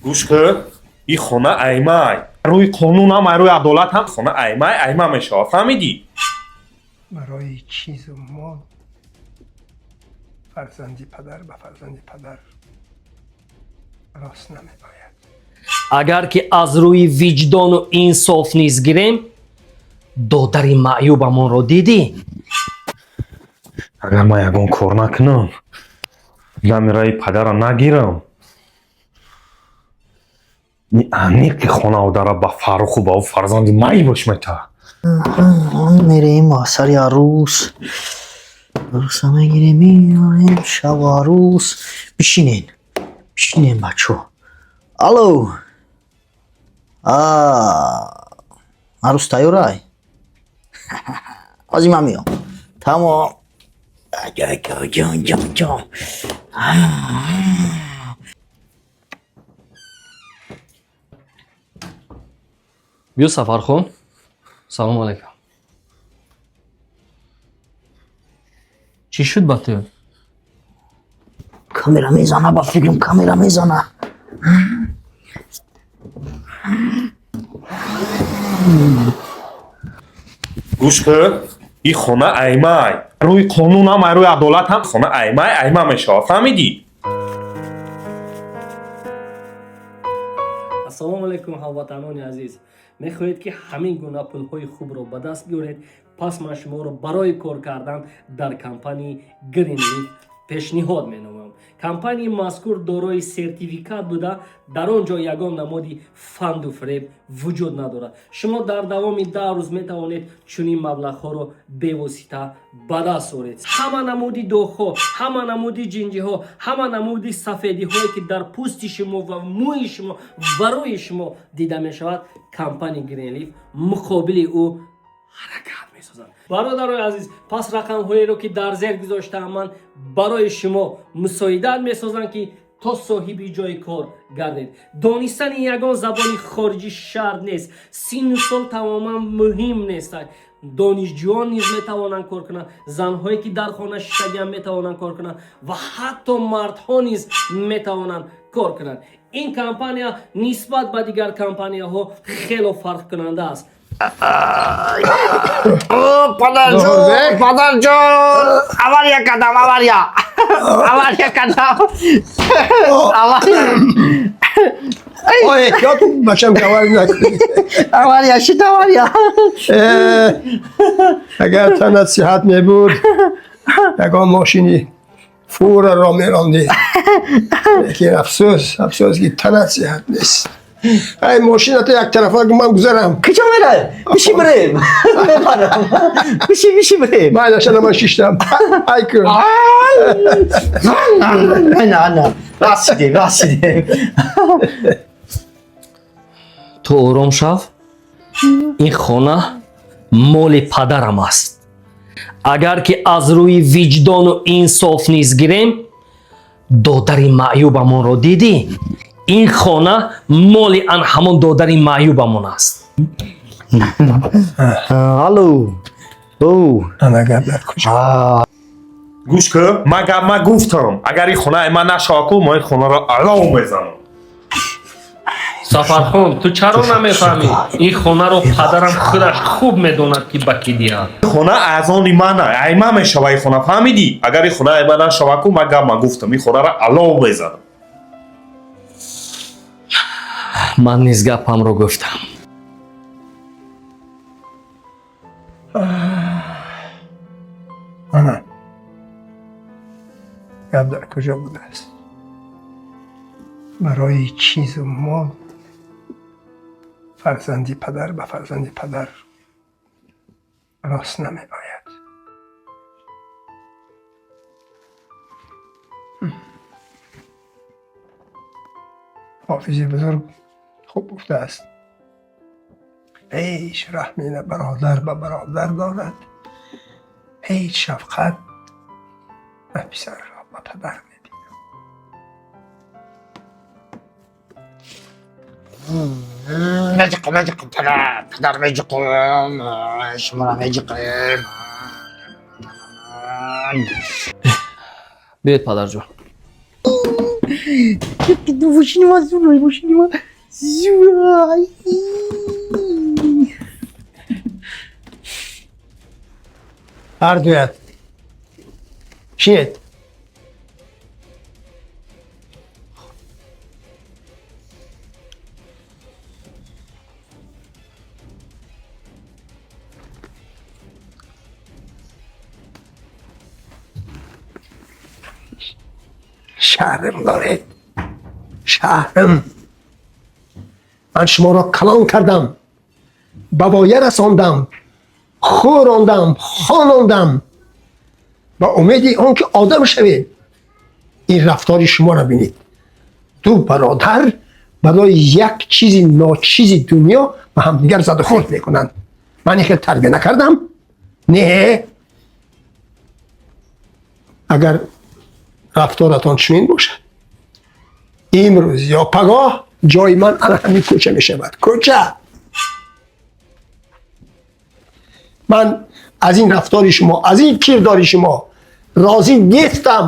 Гӯш кун, ин хона аймай. Рӯи қонунам, ай рӯи адолатам хона аймай, айма мешавад. Фаҳмидӣ? Барои чизу мол фарзанди падар ба фарзанди падар рост намеояд. Агар ки аз рӯи виҷдону инсоф низ гирем, додари маъюбамонро дидӣ? Агар ман ягон кор накунам, намираи падара нагирам, аниқи хонау дара ба Фарруху ба ӯ фарзанди маибаш мета. Мерем сари арӯс. Арӯса мегирем, меорем, шаву арӯс. Бишинен. Бишинен, бачо. Алло. Арӯс тайёрай? Ҳозир ман меом. Тамом. Ҷон, ҷон, ҷон. Биё, Сафархон, салому алайкум. Чӣ шуд ба ту? Камера мезана, ба фикрам, камера мезана. Гӯш кун, ин хона аймай. Рӯи қонунам, ай рӯи адолатам хона аймай, айма мешавад. Фаҳмидӣ? Ассалому алайкум, ҳамватанони азиз. Мехоҳед, ки ҳамин гуна пулҳои хубро ба даст биёред? Пас ман шуморо барои кор кардан дар компанияи Greenleaf пешниҳод менамоям. Компанияи мазкур дорои сертификат буда, дар он ҷо ягон намуди фанду фиреб вуҷуд надорад. Шумо дар давоми 10 рӯз метавонед чунин маблағҳоро бевосита ба даст оред. Ҳама намуди доғҳо, ҳама намуди ҷинҷиҳо, ҳама намуди сафедиҳое, ки дар пӯсти шумо ва мӯи шумо ва рӯи шумо дида мешавад, компания Greenleaf муқобили ӯ ҳаракат месозад. Бародарои азиз, пас рақамҳоеро, ки дар зер гузоштаам ман, барои шумо мусоидат месозанд, ки то соҳиби ҷои кор гардед. Донистани ягон забони хориҷӣ шарт нест, синну сол тамоман муҳим нестанд. Донишҷӯён низ метавонанд кор кунанд, занҳое, ки дар хона шиштагиам, метавонанд кор кунанд ва ҳатто мардҳо низ метавонанд кор кунанд. Ин компания нисбат ба дигар компанияҳо хело фарқкунанда аст. Падарҷон, падарҷон, авария кардам, авария. Авария кардам. Авария. Ой, эҳтиёт бачам, ки авария накунӣ. Авария шуд, авария. Агар танат сиҳат мебуд, ягон мошини фураро мерондӣ. Лекин афсӯс, афсӯс, ки танат сиҳат нест. Ай, мошината як тарафа, ман гузарам. Куҷо мерай? Биши бирем. Мебарам. Биши, биши бирем. Майнашана, ман шиштам. Ай кун. На, на. Расидем, расидем. Ту ором шав. Ин хона моли падарам аст. Агар ки аз рӯи виҷдону инсоф низ гирем, додари маъюбамонро дидӣ? Ин хона моли ан ҳамон додари маъюбамон аст. Алло. О. Ана гап дар куҷо? Гӯш кун, ман гап ман гуфтам, агар ин хона айман нашавад ку, ман ин хонаро алов мезанам. Сафархон, ту чаро намефаҳмӣ? Ин хонаро падарам худаш хуб медонад, ки ба кӣ диҳад. Ин хона аз они мана, айма мешава ин хона, фаҳмидӣ? Агар ин хона айма нашавад ку, ман гап ман гуфтам, ин хонаро алов мезанам. Ман низ гапамро гуфтам. Ана гап дар куҷо будааст? Барои чизу мол фарзанди падар ба фарзанди падар рост намеояд. Ҳофизи бузург хуб гуфтааст: ҳеҷ раҳме на бародар ба бародар дорад, ҳеҷ шафқат на писарро ба падар мебинад. Меҷиқм, меҷиқм, падар, падар, меҷиқм, шуморо меҷиқем. Биёед, падарҷон. Мошини ма зур, мошини ма зур. Ҳардуят шинед. Шаҳрим доред, шаҳрим. Ман шуморо калон кардам, ба воя расондам, хӯрондам, хонондам ба умеди он ки одам шавед. Ин рафтори шуморо бинед: ду бародар барои як чизи ночизи дунё ба ҳамдигар задухӯрд мекунанд. Ман ин хел тарбия накардам, не. Агар рафторатон чунин бошад, имрӯз ё пагоҳ ҷои ман ана ҳамин кӯча мешавад, кӯча. Ман аз ин рафтори шумо, аз ин кирдори шумо розӣ нестам.